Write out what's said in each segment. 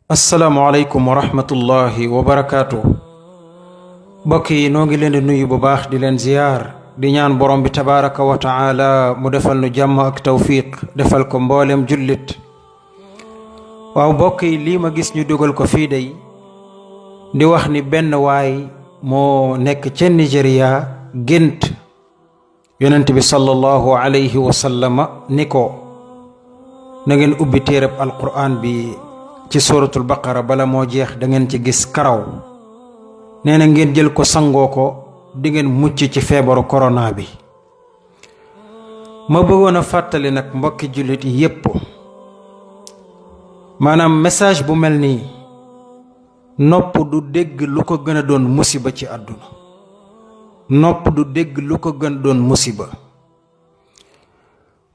asalaamaaleykum wa rahmatullahi wa barakaatu. mbokk yi noo ngi leen di nuyu bu baax di leen ziyaar di ñaan borom bi tabaraka wa taala mu defal nu jàmm ak tawfiq defal ko mboolem jullit. waaw mbokk yi lii ma gis ñu dugal ko fii day di wax ni benn waay moo nekk ca Nigeria gént yonent bi sallallahu alayhi wa sallama ni ko na ngeen ubbi téereb alquran bi ci suratul baqara bala moo jeex da ngeen ci gis karaw nee na ngeen jël ko sangoo ko di ngeen mucc ci feebaru corona bi. ma bëggoon a fàttali nag mbokki jullit yi yépp maanaam message bu mel nii nopp du dégg lu ko gën a doon musiba ci àdduna. nopp du dégg lu ko gën a doon musiba.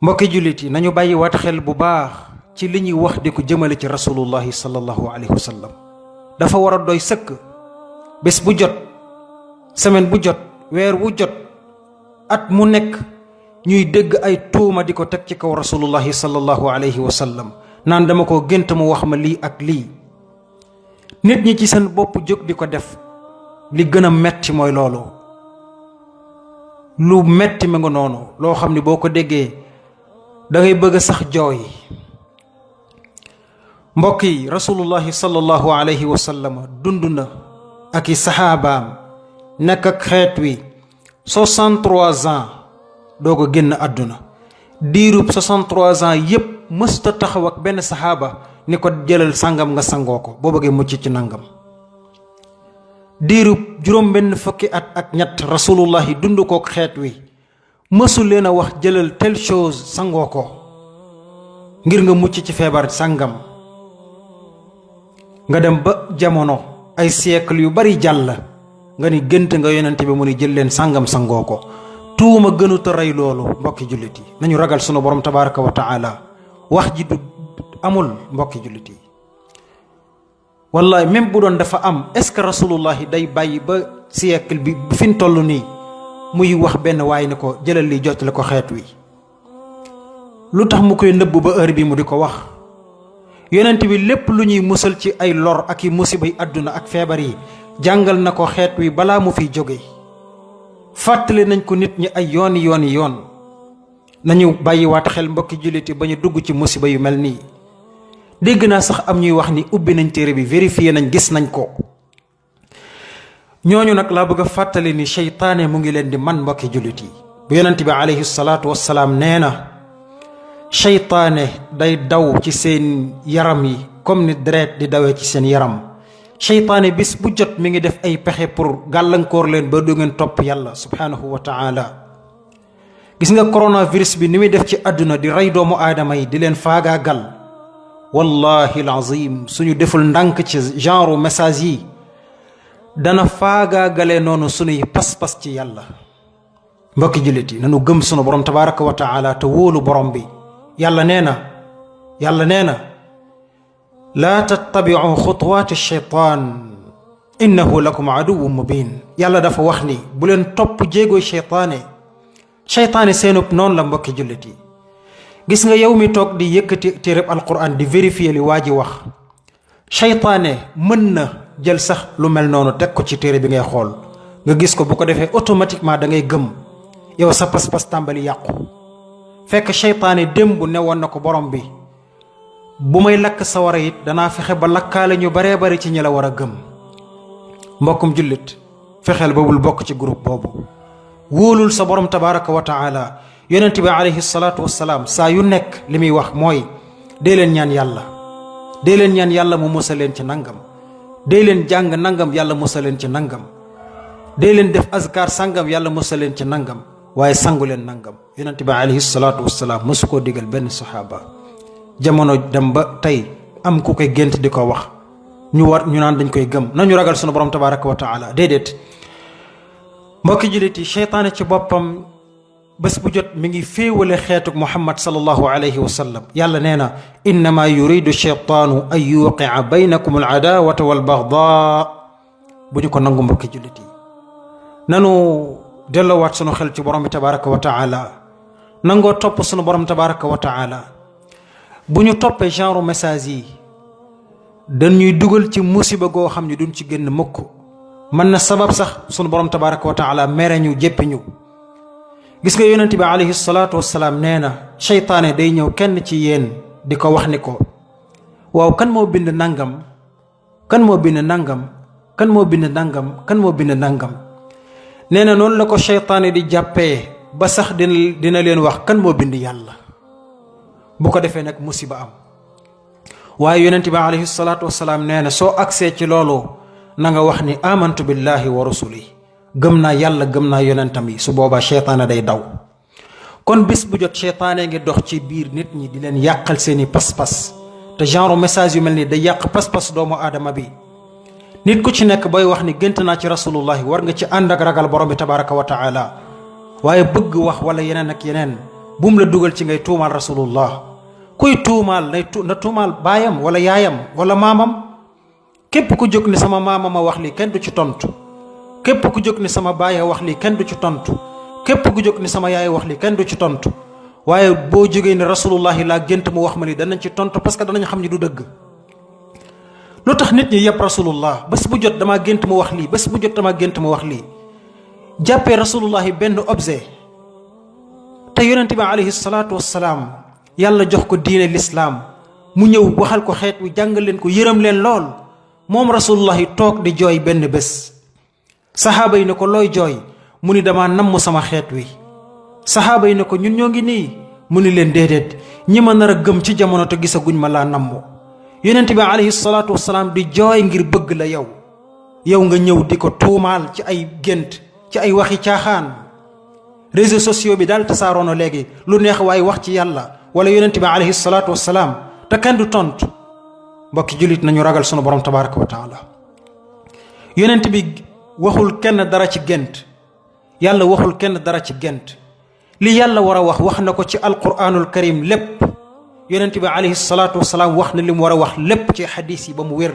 mbokki jullit yi nañu bàyyi waat xel bu baax ci li ñuy wax di ko jëmale ci rasulullahi sallallahu alayhi wa sallam. dafa war a doy sëkk bés bu jot semaine bu jot weer wu jot at mu nekk ñuy dégg ay tuuma di ko teg ci kaw rasulullahi sallallahu alayhi wa sallam naan dama ko gént mu wax ma lii ak lii. nit ñi ci seen bopp jóg di ko def li gën a metti mooy loolu. lu metti ma nga noonu loo xam ni boo ko déggee da ngay bëgg a sax jooy. mbokk yi rasulullahi sallallahu alayhi wa sallam dund na ak i saxaabaam nekk ak xeet wi 63 ans doo ko génn àdduna. diirub 63 ans yépp mësta taxaw ak benn saxaaba ni ko jëlal sangam nga sangoo ko boo bëggee mucc ci nangam. diirub juróom benn fukki at ak ñett rasulullahi dund kook xeet wi mësu leen a wax jëlal telle chose sangoo ko ngir nga mucc ci feebar sangam. nga dem ba jamono ay siècle yu bari jàll nga ni gént nga yonent bi mu ni jël leen sangam sangoo ko. tuuma gënuta rey loolu mbokki jullit yi nañu ragal sunu borom tabaraka wa taala. wax ji du amul mbokki jullit yi wallahi même bu doon dafa am est-ce que rasulullahi day bàyyi ba siècle bi fi ñu toll nii muy wax benn waay ni ko jëlal li jottali ko xeet wi. lu tax mu koy nëbb ba heure bi mu di ko wax. yonent bi lépp lu ñuy musal ci ay lor ak i musibay àdduna ak feebar yi jàngal na ko xeet wi balaa mu fiy jóge. fàttali nañ ko nit ñi ay yoon nañu bàyyiwaat xel mbokki jullit yi ba ñu dugg ci musiba yu mel nii. dégg naa sax am ñuy wax ni ubbi nañ téere bi vérifié nañ gis nañ ko. ñooñu nag laa bëgg a fàttali ni seytaane mu ngi leen di man mbokki jullit yi. bu yonent bi alayhi salaatu wassalaam nee na seytaane day daw ci seen yaram yi comme ni deret di dawee ci seen yaram. seytaane bis bu jot mi ngi def ay pexe pour gàllankoor leen ba du ngeen topp yàlla subhanahu wa taala. gis nga coronavirus bi ni muy def ci àdduna di rey doomu aadama yi di leen faagaagal. wallahi alazim suñu deful ndànk ci genre message yi dana faagaagale noonu suñuy pas-pas ci yàlla. mbokki jullit yi nanu gëm sunu borom tabaraka wa taala te wóolu borom bi. yàlla nee na laa tattabiu xutuwaati shaytaan innahu lakum aduwwun mubin. yàlla dafa wax ni bu leen topp jéegooy seytaane seenub noonu la mbokki jullit yi. gis nga yow mi toog di yëkkati téereb alquran di vérifier li waa ji wax seytaane mën na jël sax lu mel noonu teg ko ci téere bi ngay xool nga gis ko bu ko defee automatiquement da ngay gëm yow sa pas-pas tàmbali yàqu. fekk seytaane démb newoon na ko borom bi bu may lakk sawara it danaa fexe ba lakkaale ñu baree bari ci ñi la war a gëm. mbokkum jullit fexeel ba bul bokk ci groupe boobu. wóolul sa borom tabaraka wa taala. yonent bi alayhi salaatu wassalaam saa yu nekk li muy wax mooy dee leen ñaan yàlla mu musal leen ci nangam. dee leen jàng nangam yàlla musal leen ci nangam. dee leen def azkar sangam yàlla musal leen ci nangam. waaye sangu leen nangam. yonent bi alayhi salaatu wassalaam mësu koo digal benn saxaaba. jamono dem ba tey am ku koy gént di ko wax ñu naan dañ koy gëm. nañu ragal sunu borom tabaraka wa taala. déedéet mbokki jullit yi seytaane ci boppam bés bu jot mi ngi féewale xeetuk muhammad sallallahu alayhi wa sallam. yàlla nee na innama yuridu sheytaanu an yuqia baynakum al adawata wal bagdaa. bu ñu ko nangu mbokki jullit yi nanu delloowaat sunu xel ci borom bi tabaraka wa taala. nangoo topp sunu borom tabaraka wa taala. bu ñu toppee genre message yi dañuy dugal ci musiba goo xam ne duñ ci génn mukk mën na sabab sax sunu borom tabaraka wa taala mere ñu jéppi ñu. gis nga yonent bi alayhi salaatu wassalaam nee na seytaane day ñëw kenn ci yéen di ko wax ni ko waaw kan moo bind nangam kan moo bind nangam kan moo bind nangam kan moo bind nangam. nee na noonu la ko seytaane di jàppee ba sax dina leen wax kan moo bind yàlla. bu ko defee nag musiba am. waaye yonent bi alayhi salaatu wassalaam nee na soo agsee ci loolu na nga wax ni amantu billahi wa rasuli gëm naa yàlla gëm naa yonentam yi. su boobaa seytaane day daw. kon bis bu jot seytaane ngi dox ci biir nit ñi di leen yàqal seeni pas-pas te genre message yu mel ni day yàq pas-pas doomu aadama bi. nit ku ci nekk booy wax ni gént naa ci rasulullahi war nga ci ànd ak ragal borom bi tabaraka wa taala. waaye bëgg wax wala yeneen ak yeneen bum la dugal ci ngay tuumaal rasulullah. kuy tuumaal na tuumaal baayam wala yaayam wala maamam. képp ku jóg ni sama maama ma wax lii kenn du ci tontu. képp ku jóg ni sama baay wax lii kenn du ci tontu. képp ku jóg ni sama yaay wax lii kenn du ci tontu. waaye boo jógee ni rasulullahi laa gént mu wax ma lii danañ ci tontu parce que danañ xam ni du dëgg. lu tax nit ñi yëpp rasulullah bés bu jot damaa gént mu wax lii bés bu jot damaa gént mu wax lii. jàppee rasulullahi benn objet. te yonent bi alayhi salaatu wassalaam yàlla jox ko diine lislaam mu ñëw waxal ko xeet wi jàngal leen ko yërëm leen lool. moom rasulullahi toog di jooy benn bés. saxaaba yi ne ko looy jooy mu ni dama namm sama xeet wi. saxaaba yi ne ko ñun ñoo ngi nii mu ni leen déedéet ñi ma nar a gëm ci jamono te gisaguñ ma laa namm. yonent bi alayhi salaatu wassalaam di jooy ngir bëgg la yow nga ñëw di ko tuumaal ci ay gént ci ay waxi caaxaan. réseaux sociaux bi daal tasaaroo na léegi lu neex waaye wax ci yàlla wala yonent bi alayhi salaatu wassalaam te kenn du tontu. mbokki jullit nañu ragal sunu borom tabaraka wa taala. yonent bi waxul kenn dara ci gént. yàlla waxul kenn dara ci gént. li yàlla war a wax na ko ci alquranul karim lépp. yonent bi alayhi salaatu wassalaam wax na li mu war a wax lépp ci xadiis yi ba mu wér.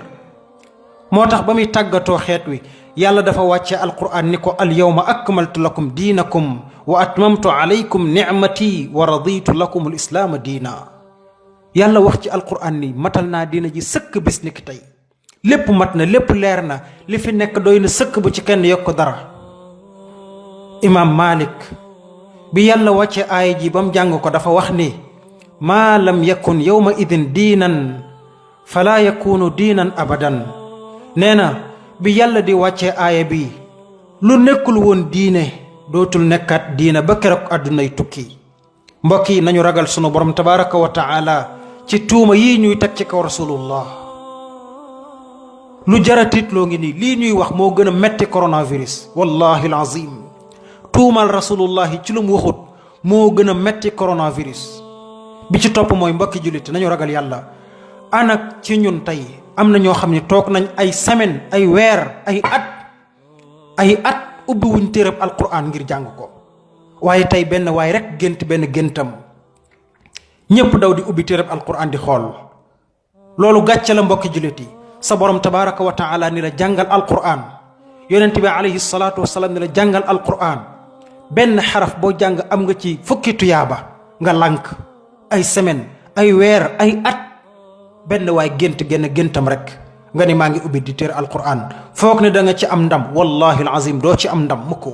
moo tax ba muy tàggatoo xeet wi yàlla dafa wàcce alquran ni ko al yawma akmaltu lakum diinakum wa atmamtu alaykum nicmati wa raditu lakum al islaama diina. yàlla wax ci alquran ni matal naa diina ji sëkk bis ni ki tey lépp mat na lépp leer na li fi nekk doy na sëkk bu ci kenn yokk dara. imaam Malik bi yàlla wàcce aaya ji ba mu jàng ko dafa wax ni maa lam yakun yawma idin diinan falaa yakunu diinan abadan. nee na bi yàlla di wàcce aaya bi lu nekkul woon diine dootul nekkat diina ba keroog àddunay tukki. mbokk yi nañu ragal sunu borom tabaraka wa taala ci tuuma yii ñuy teg ci kaw rasulullah. lu jara tiitloo ngi nii lii ñuy wax moo gën a metti coronavirus wallahi alazim. tuumal rasulullahi ci lu mu waxut moo gën a metti coronavirus. bi ci topp mooy mbokki jullit nañu ragal yàlla. anak ci ñun tey am na ñoo xam ne toog nañ ay semaine ay weer ay at ubbi wuñ téereb alquran ngir jàng ko. waaye tey benn waay rek gént benn géntam ñépp daw di ubbi téereb alquran di xool. loolu gàcce la mbokki jullit yi. sa borom tabaraka wa taala ni la jàngal alquran. yonent bi alayhi salaatu wasalaam ni la jàngal alquran. benn xaraf boo jàng am nga ci fukki tuyaaba nga lànk ay semaine ay weer ay at. benn waay gént géntam rek nga ni maa ngi ubbi di téere alquran foog ne da nga ci am ndam wallahi alazim doo ci am ndam mukk.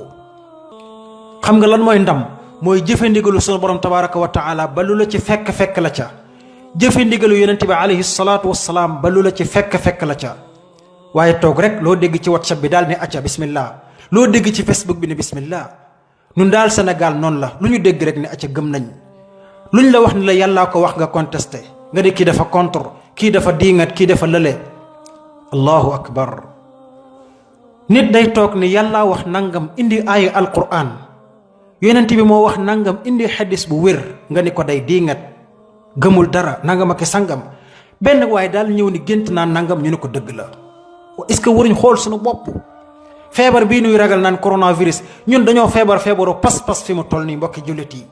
xam nga lan mooy ndam mooy jëfe ndigalu sunu borom tabaraka wa taala ba lu la ci fekk la ca. jëfe ndigalu yonent bi alayhi salaatu wassalaam ba lu la ci fekk la ca. waaye toog rek loo dégg ci whatsapp bi daal ne acca bismillah. loo dégg ci facebook bi ne bismillah. ñun daal Sénégal noonu la lu ñu dégg rek ne acca gëm nañ. luñ la wax ni la yàllaa ko wax nga contesté nga ne kii dafa contre kii dafa diingat kii dafa lële. allahu akbar. nit day toog ni yàllaa wax nangam indi aaya alquran yonent bi moo wax nangam indi xadis bu wér nga ni ko day diingat gëmul dara nangam ak sangam. benn waaye daal ñëw ni gént naa nangam ñu ne ko dëgg la. est-ce que waruñ xool suñu bopp. feebar bii nuy ragal naan coronavirus ñun dañoo feebaru pas-pas fi mu toll nii mbokki jullit yi.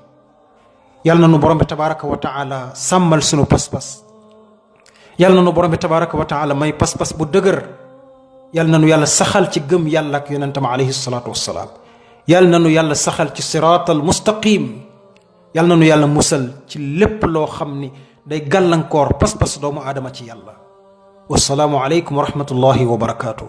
yàlla na nu borom bi tabaraka wa taala sàmmal sunu pas-pas. yàlla na nu borom bi tabaraka wa taala may pas-pas bu dëgër. yàlla na nu yàlla saxal ci gëm yàlla ak yonentam alayhi salaatu wassalaam. yàlla na nu yàlla saxal ci siraatal mustaqim. yàlla na nu yàlla musal ci lépp loo xam ni day gàllankoor pas-pas doomu aadama ci yàlla. wassalaamu aleykum wa rahmatullahi wa barakaatu.